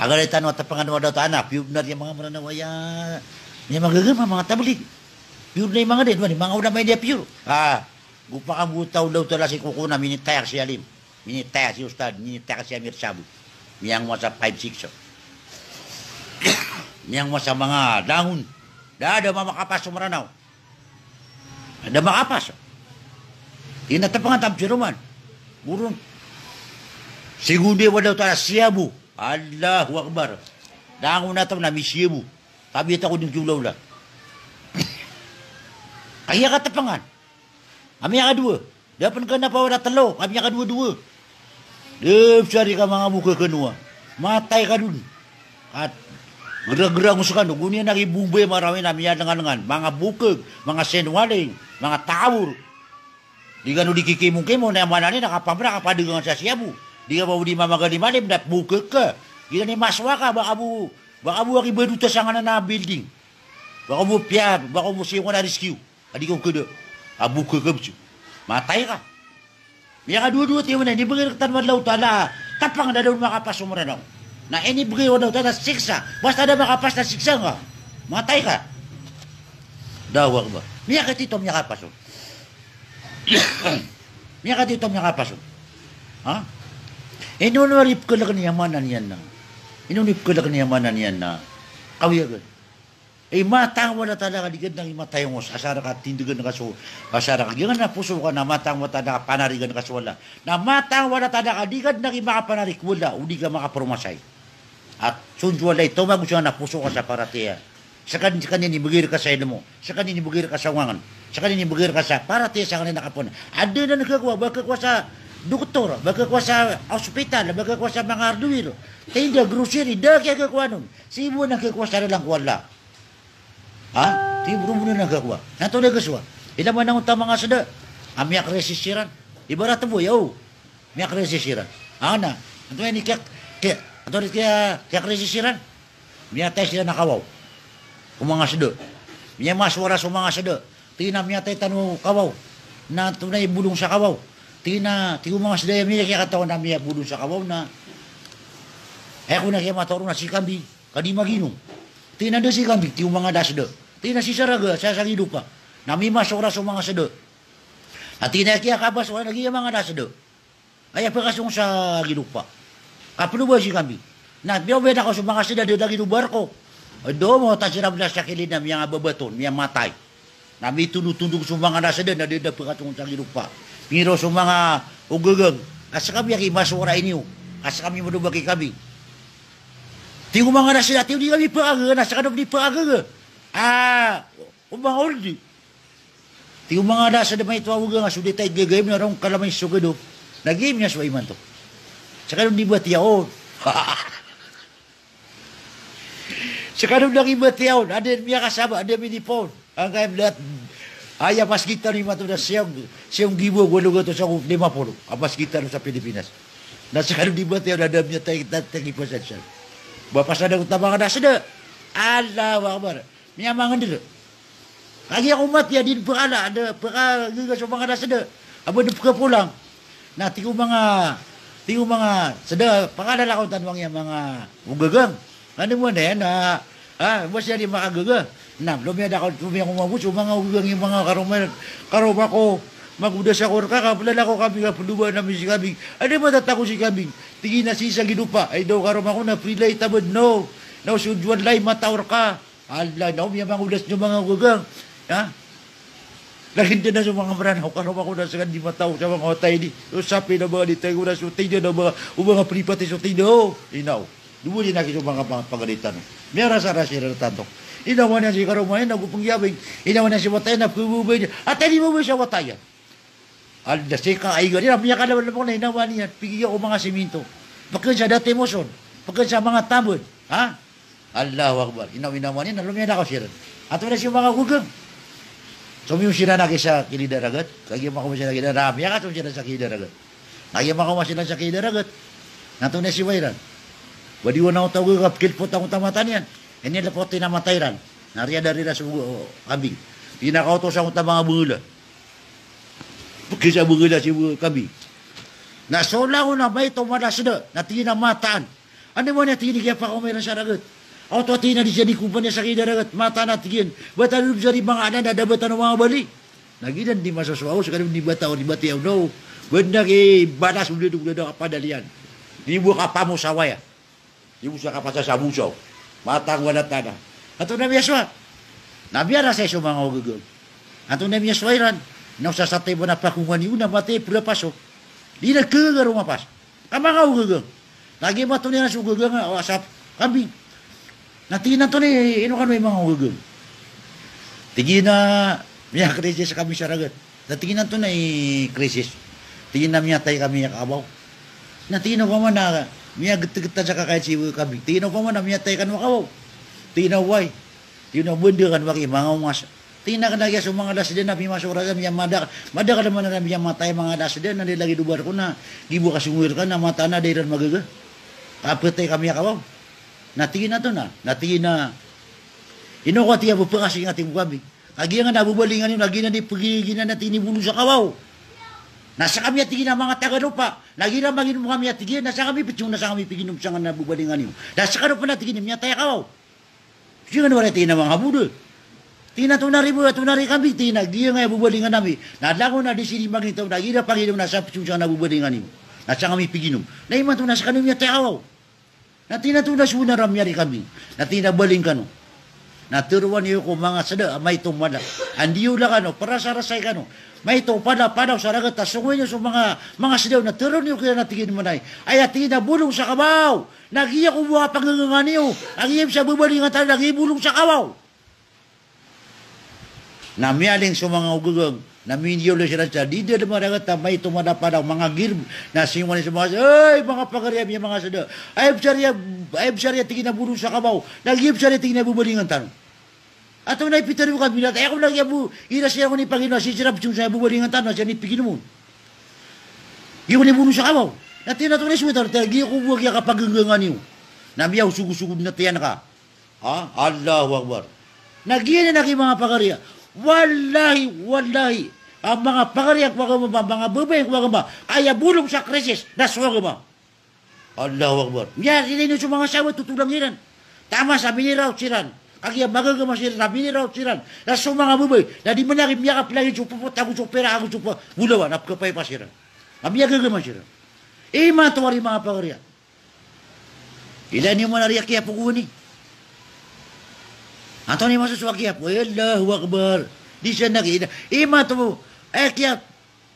Agalay tano a tapangan o Allahu Ta'ala, piyobnar iyan manga Mranaw aya, aya magagama, manga tablig. Pure na i manga dn, manga ulama i di a pure. Ah, go pakambotaw o Allahu Ta'ala si koko na minitayak si alim, minitayak si ustad, minitayak si amir sabo. Miyangowa sa five six. Miyangowa sa manga langon. Da, da a makapas so Mranaw. Da a makapas. Ino tapangan, tafsir oman. Boron. Sigondi o Allahu Ta'ala siyabo. Allahu Akbar. Langon a taw na misiyabo. Tabiya ta ko dn kiolaola. Aya katapangan. Ami aka dowa. Da pn kna pawada tlo. Ami aka dowa-dowa. Dep sari ka manga bokg kanowa. Matay ka dn. At gra-gra ngos kano. Goniyan a ki Bombay, Marawi na miyalengalengan. Manga bokg, manga Sinowalin, manga Tawor. Di kano di kikimong-kimong, na maana niyan na kapamra, kapadagang sa siyabo. Di ka ba o di mamagalim-alim, na bokg ka. Giyanan i masowa ka, ba ka bo, ba ka bo aki badota sa nganan a building. Ba ka bo piya, ba ka bo sii ko na rescue. A di ka bo kada. A bokg ka bo. Matay ka. Miyakadowa-dowa tiyo na, inibgay rktano o Allahu Ta'ala. Tapangan, da a da on makapas so Mranaw. Na inibgay o Allahu Ta'ala siksa. Basta da a makapas na siksa nga. Matay ka. Allahu Akbar. Miyakatito, miyakapas on. Miyakatito, miyakapas on. Ha? Ino na ripkelek niyan maana niyan na. Ino ripkelek niyan maana niyan na. Kawiyagan. Ay, matang o Allah Ta'ala ka di ka dn aki matayongos, asar ka tindegen ka so, asar ka giyangan a poso ka na matang o Allah Ta'ala ka panarigan ka so Allah. Na matang o Allah Ta'ala ka di ka dn aki makapanarig ko Allah, o di ka makapromasay. At so Allah i tomagos angkanan a poso ka sa paratiyaya. Skaniyan, skaniyan i inibgay rka sa ilmo, skaniyan i inibgay rka sa wangan, skaniyan i inibgay rka sa paratiyaya, skaniyan a kapon. Adn a kakowa, ba kakowa sa doktor, ba kakowa sa ospital, ba kakowa sa manga hardware, tinda, grocery, da a kiyakakowa on. Sii bo anan kakowa sa lalan ko Allah. Ha? Tiyo bo ron anan kakowa. Na antonaa i kasowa? Ilay man angkoto a manga sda a miyakrisis siran. Ibarat bo, yaw. Miyakrisis siran. Ana, antonaa i kiya, kiya, antonaa i kiya, kiyakrisis siran? Miyatay siran a kawaw ko manga sda. Miyamasowara so manga sda. Tig iyan a miyatay tano kawaw. Na antonaa i bolong sa kawaw? Tig iyan a, tig o manga sda a miyakiyakatawan a miyabolong sa kawaw na, aya kon a kiyamataw ron na si kambing. Ka di maginom. Tig iyan a da si kambing, tig o manga da sda. Tig iyan a si saraga, sa sagilopa. Na mimasowara so manga sda. Na tig iyan a kiyakabas o lagid a manga da sda. Aya pkasong sa gilopa. Kaploba si kambing. Na miyaobay na kaw so manga sda, da lagid o barko. Domo ta siran na sa kilid na miyangababaton, miyamatay. Na mitondotondog so manga da sda na da a pkasong sa gilopa. Piro so manga ogagang. A skami aki masowara iniyo. A skami madobaki kami. Tig o manga da sda, tig o di kami pkagaga, na skano di pkagaga. A, o manga oldi. Tig o manga da sda, maito a ogagang a so di tay gagaim na rong kalamay so gado. Na gagaim niyan so imanto. Skano di batiya on. Skano di aki batiya on, adn miyakasaba, adn minipaon. Angkaya mlat. Aya paskit tano imanto na siyam, siyam gibo ago walo gatos ago lima polo. A paskit tano sa Pilipinas. Na skano di batiya on, adn miyatay, tatay ki pasan san. Ba pasan angkoto a manga da sda. Allahu Akbar. Miyamangndr. Kagiya ko matiya di pkala, da pkagaga so manga da sda. Aba da pkapolang. Na tig o manga, tig o manga sda, pkala lakaw tano angkaya manga ogagang. Ano mo na yan, a, a, ba siya di makagaga. Na, lomiyada ka, lomiyada ko mabos, o manga ogagang, i manga karoma, karoma ko, magodas ako rka, ka plalakaw kami, ka ploba na mi si kambing. Ano matatago si kambing? Tig iyan a sii sa gilopa, ay daw karoma ko na prilay tabad no. Na o so juwan lay mataw rka. Ala, na o miyamangodas so manga ogagang. Ha? Lagid dn a so manga Mranaw, karoma ko na skandi mataw sa manga wata ini. So sapi na manga di tagodas, so tida na manga, o manga pripati so tida, o. Ina o. Dowa dn aki so manga pang-, pangalitan. Miyarasarasa iran tanto. Inawa niyan si karoma iyan, ago pnggiyabay. Inawa niyan si wata iyan, na pkhababay niyan. Atay di babay sa wata iyan. Alda seka ay gari, na miyakalawan na pangna inawa niyan, pigiya o manga siminto. Pkn sa dati moson, pkn sa manga tambn. Ha? Allahu Akbar. Inaw, inawa niyan, na lomiyada ka siran. Antonaa si manga ogagang? Somiyon siran aki sa kilid a ragat. Kagiya makaoma siran sa kilid a ragat. Kagiya makaoma siran sa kilid a ragat. Na antonaa si wairan? Ba di wana o taw gagap, kilpot angkoto a mata niyan. Ini lpot, tig iyan a mata iran. Na riyada rira so kambing. Tig iyan a kaoto sa angkoto a manga bngla. Pkisa bngla si kambing. Na so langon a maito mada sda, na tig iyan a mataan. Anda man a tig iyan i kiyapakaoma iran sa ragat. Oto, tig iyan, a di siya di kompanya sa kidaragat, mataan a tig iyan, ba tano di manga anan a da ba tano manga bali. Na giyanan di masosowa o, skano di bata o, di batiya o, no. Benda ki balas o, di do da kapadalian. Di bo kapamosawa iyan. Di bo siya kapasasabosaw. Mataan a wala tana. Antonaa i miyasowa? Na miyarasay so manga ogagang. Antonaa i miyasowa iran? Na o sasatay bo na pakongan iyo na matay pira paso. Di na kegagaro mapas. Ka manga ogagang. Na giya mato niyan so ogagang a, o asap kami. Na tig iyan antonaa i, ino kano i manga ogagang. Tig iyan a miyakrisis kami sa ragat. Na tig iyan antonaa i krisis. Tig iyan a miyatay kami a kabaw. Na tig iyan a opama na miyagetgetan sa kakaid si kami. Tig iyan a opama na miyatay kano a kabaw. Tig iyan a oway. Tig iyan a benda kano aki manga ongas. Tig iyan a kena giya so manga dasden a pimasorat iyan, miyamada, mada ka da man iran miyamatay manga dasden, na di lagid o barko na, di bo kasongoy rka na mataan a da iran magaga. Kapatay kami a kabaw. Na tig iyan antonaa, na tig iyan a, ino ko a tig iyan a pepekasingating ko kami. Ka giyanan a bebalingan iyo, na giyanan di pegi, giyanan a tig iyan i bolong sa kabaw. Na sekami a tig iyan a manga taga lopa. Na giyanan a maginom kami a tig iyan, na sekami petyong, na sekami peginom sangkanan a bebalingan iyo. Na sekano pen a tig iyan i miyatay a kabaw. Giyanan wari tig iyan a manga boda. Tig iyan a tonari bo, tonari kami, tig iyan a giya ngka i bebalingan ami. Na langon a di sii di magintaw, na giya paginom na sa petyong sangkanan a bebalingan iyo. Na sangkami peginom. Na imanto na sekano i miyatay a kabaw. Na tig iyan antonaa so na ramiyari kami. Na tig iyan a baling kano. Na teroa niyo ko manga seda a maito mala. Andi iyo la kano, perasarasay kano. Maito pada, pada sa ragat a songoy niyo so manga, manga seda na teroa niyo kiran a tig iyan manay. Aya tig iyan a bolong sa kabaw. Na giya ko bo a panggagangan iyo. A giya bisa bebalingan tano, na giya bolong sa kabaw. Na miyaling so manga ogagang, na miniyawlay siran sa di da maragat a maito mada padaw, manga girb, na singowan iyan so manga, "Ay, manga pagari ami a manga seda. Ay, besar iya, ay, besar iya tig iyan a bolong sa kabaw. Na giya besar iya tig iyan a bebalingan tano." Antonaa i pitero kami na, aya ko na giya bo, ira siya ko ni pagino, si sira besong sa bebalingan tano, siya ni piginomon. Giya ko ni bolong sa kabaw. Na tig iyan antonaa i sowit tano, tig iyan giya ko bo a giya kapagenggengan iyo. Na miyaosogosogod na tiyan ka. Ha? Allahu Akbar. Na giyanan aki manga pagari a. Wallahi, wallahi. A manga pagari a ko agama, manga babay a ko agama. Aya bolong sa krisis, na so agama. Allahu Akbar. Miyailay niyo so manga sawa, totolang iran. Taman sa miniraot siran. Kagiya magagama siran, na miniraot siran. Na so manga babay, na di man aki miyakapelagid so popot ago so perak ago so pa, bolawan, na pekapayapa siran. Na miyagagama siran. Imanto wari manga pagari a. Ilay niyo man ari a kiyapo ko gowani. Antonaa i masosowa a kiyapo? Allahu Akbar. Di siya nag-, ila-, imanto, eh, kiya-,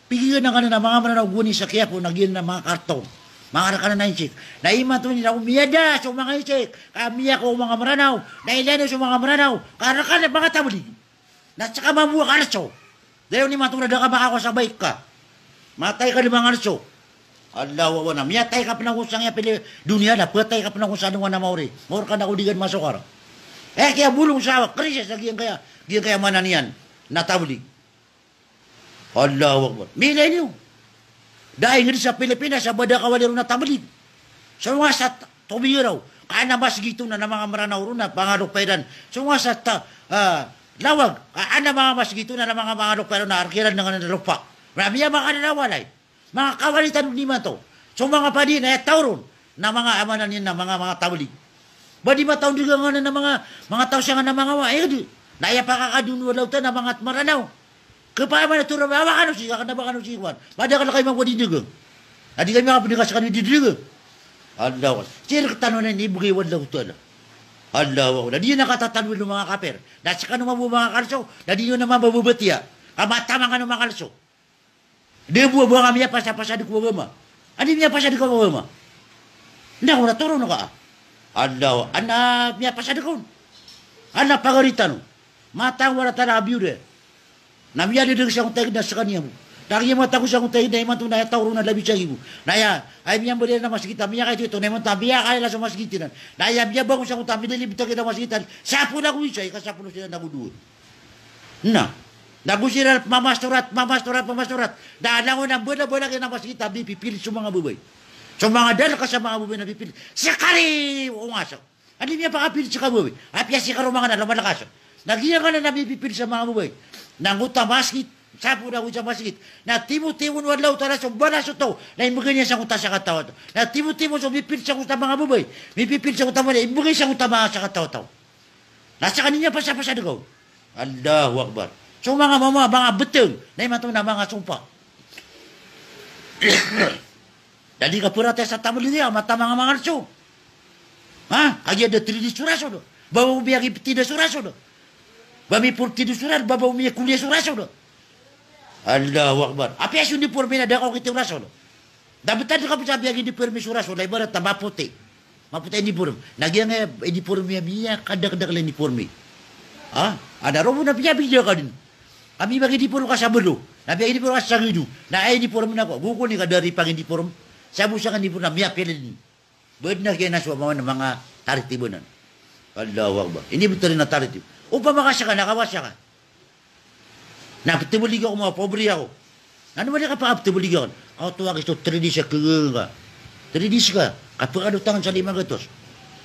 pigiyan na kanan a manga Meranaw gowani sa kiyapo, na giyanan a manga karton. Manga rekanan a insik. Na imanto niyan a miyada so manga insik. Ka miyako o manga Meranaw. Na ilay niyo so manga Meranaw. Ka rekanan a manga tablig. Na seka mambo a karso. Dayon imanto na da ka makakowa sa baik ka. Matay ka di mangarso. Allahu Akbar. Na miyatay ka pen ago sangkaya pili doniya, na petay ka pen ago sa alongan a maori. Maori ka na ko di ka masokar. Eh, kiyabolong sa krisis a giyangkaya, giyangkaya maana niyan na tablig. Allahu Akbar. Miilay niyo. Da inged sa Pilipinas a ba da kawali ron a tablig. So nga sa t-, Tobiraw, ka an a masgit on a manga Meranaw ron a pangalopay ran. So nga sa ta-, ah, Lawag, ka an a manga masgit on a manga, manga pangalopay ron a arkiran dengan a lopa. Na miyamakanan a walay. Manga kawali tano imanto. So manga padi na aya taw ron na manga, a maana niyan na manga, manga tablig. Ba di mataw di ganganan a manga, manga taw siyangan a manga wa, eh, di. Na aya pakakadoon o Allahu Ta'ala na manga Meranaw. Kepamana to ra ba kano si, ka kena ba kano si kuan. Madakel kayo mambo di dagang. Na di kami makapedegas kano di dagang. Allahu Akbar. Sii rektano na inibegay o Allahu Ta'ala. Allahu Akbar. Na di na katatanwil o manga kapir. Na sekano mambo manga kalso. Na di na mambo babatiya. Ka mataman kano manga kalso. Da bo a ba nga miyapasapasad ko agama. Andi miyapasad ko agama. Nda ko na toron ka. Allahu, an a miyapasad ko. An a pagari tano. Matang wala tano a biyoda. Na miyadedeg sa konta igid na sekaniyan bo. Na giya matago sa konta igid na imanto na aya taw ron na labi sa gibo. Na aya, aya miyambalian a masgit a miyakaito-ito na imanto a miyakaila so masgit iran. Na aya miyabangon sa konta a midalibet a gida masgit iran. Sapolo ago isa, ikasapolo siran ago dowa. Na. Na go siran mamastorat, mamastorat, mamastorat. Na langon a balabalag iyan a masgit a mipipilit so manga babay. So manga dalek a sa manga babay na pipilit. Sekali o nga sa. Andi miyapakapilit sa kababay. Apiya si karoma ka na lomalakas. Na giyangkanan a mipipilit sa manga babay. Na anggota masgit. Sapo na go sa masgit. Na timotimo o Allahu Ta'ala so balas o taw na imbgay niyan sangkoto a sakataw a taw. Na timotimo so mipilsa sangkoto a manga babay, mipipilsa sangkoto a manga, imbgay sangkoto a manga sakataw a taw. Na skaniyan pasapasad ka on. Allahu Akbar. So manga mama, manga btng, na imanto na manga sompa. Da di kaparatiyaya sa tambliya, mata manga mangarso. Ha? Kagiya da three D so raso da. Ba ba miyagi pti da so raso da. Ba miporti da so raso, ba ba miyakuliya so raso da. Allahu Akbar. Apiya so uniforme na da kaokit o raso da. Da btad ka pn sa miyagi uniforme so raso da, ibarat a mapoti. Mapoti a uniforme. Na giyangkaya uniforme a miyakadakdakl a uniforme. Ha? Adn a roo na piyabida ka dn. Ami ba ki uniforme ka sa blo. Na ba ki uniforme ka sa gino. Na aya uniforme na ko. Go ko ni ka da ri pag-uniforme. Sabo sa ka uniforme na miyapilid ni. Badn a kiyan a so manga, manga tartib anan. Allahu Akbar. Ini btad na tartib. Opama ka ska na kawasa ka. Na ptblig ako, mapobre ako. Na ano man i kapakaptblig akn? Aw, oto aki so three D sa kg ka. Three D ska. Kapakadotang sa lima gatos.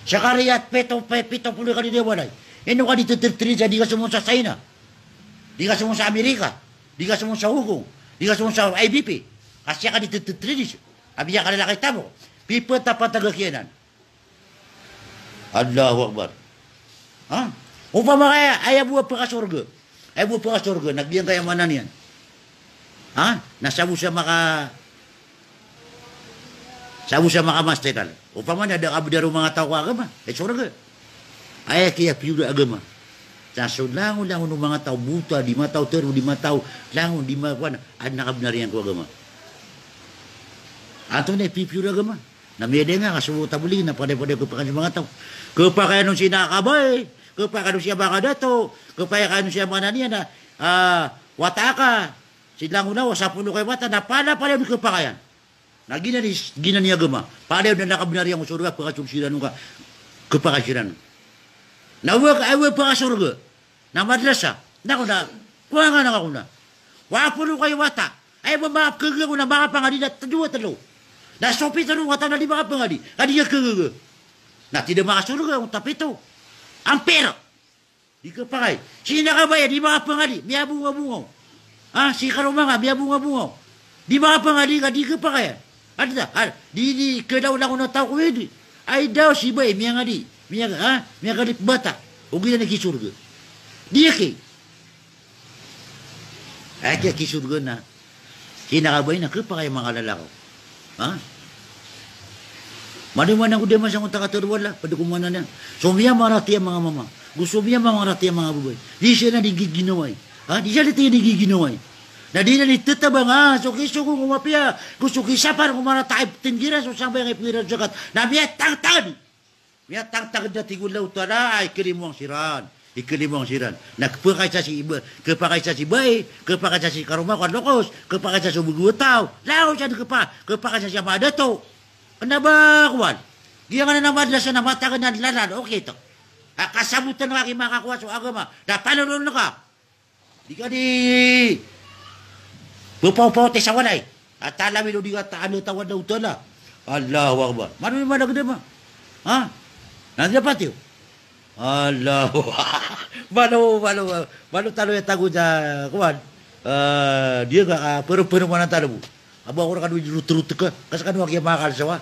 Sa kariyat pito, pe-, pito polo ka di walay. Ino ka di three D sa di ka somong sa China. Di ka somong sa Amerika. Di ka somong sa Hong Kong. Di ka somong sa I B P. Ka sii ka di three D. Apiya kalalakay tamok. Pipatapatag a kiyanan. Allahu Akbar. Ha? Opama ka aya, aya bo a pkasorga. Aya bo a pkasorga, na giyangkaya maana niyan. Ha? Na sabo sa maka, sabo sa makamaster ka. Opama na da kabnar o manga taw ko agama, e sorga. Aya kiyapiyor a agama. Sa so langon-langon o manga taw bota, di mataw tero, di mataw langon, di ma-, kowan, adn a kabnar iyan ko agama. Antonaa i pipiyor a agama? Na miyada nga ka so tablig na padapadaya khapakay so manga taw. Khapakayan on si ina ka kabay, khapakayan on si ama ka dato, khapakayan on si ama ka naniya na, ah, wata ka, si langon a, o sapolo ka i wata, na pala, pala on khapakayan. Na giyanan i, giyanan i agama. Pala on na kabnar iyan ko sorga, pakasold siran on ka, khapakay siran on. Na owa, owa pakasorga. Na madrasa. Na ko na, kowa nga na ka ko na. Wapolo ka i wata. Aya bo manga pkhagaga ko na manga pangadi na tlo a tlo. Na so pitharo a wata na di manga pangadi. Ka di khagaga. Na tida makasorga on ta pito. Ampira. Di khapakay. Si ina ka kabay a di manga pangadi. Miyabongabonga on. Ha, si karoma nga, miyabongabonga on. Di manga pangadi ka di khapakay. Adn a, a, di, di, khadaw langon a taw ko aya di. Ay daw si bay, miyangadi. Miya, ha, miyakadi bata. Ogaid na kisorga. Di aki. Aya kiyakisorga na, si ina ka kabay na khapakay a manga lalakaw. Ha? Mano-mano ko da masangkot a katharo o Allah, pd ko maana niyan. So miyamaratiyaya a manga mama, go so miyamaratiyaya a manga babay. Di siran di giginawai. Ha? Di siran di giginawai. Na di iran di thatabang, ha, so kisoko ko mapiya, go so kisapar ko marata a iptin kiran, so sambayang, ipngiran, zakat. Na miyatangtang di. Miyatangtang a tig o Allahu Ta'ala, ay, kalimoang siran. Ikalimoang siran. Na khapakay sa si iba, khapakay sa si bay, khapakay sa si karoma ko a lokos, khapakay sa so bgo a taw. Langon sa di khapa-, khapakay sa si ama a dato. Kna ba kowan. Giyangkanan a madrasa na matagan a lalan, okay to. A kasabotan ka ki makakowa so agama. Na panolon ka. Di ka di pphawpawati sa walay. A talawin o di ka ta-, ano, tawad na utala. Allahu Akbar. Mano i managdama? Ha? Nanda pati o. Allahu. Mano, mano, mano tano aya tago sa kowan. Ah, di ka, ah, pero, pero mana tano bo. Aba ko rkano i rut-rut ka. Ka skano aki a makakalsawa.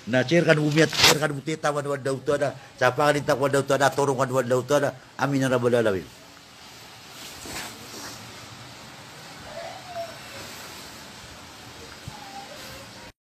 Na sii rkano bo miyat, sii rkano bo titawad o Allahu Ta'ala. Sa pangalinta ko Allahu Ta'ala, torongan o Allahu Ta'ala. Amin ya rabbal alamin.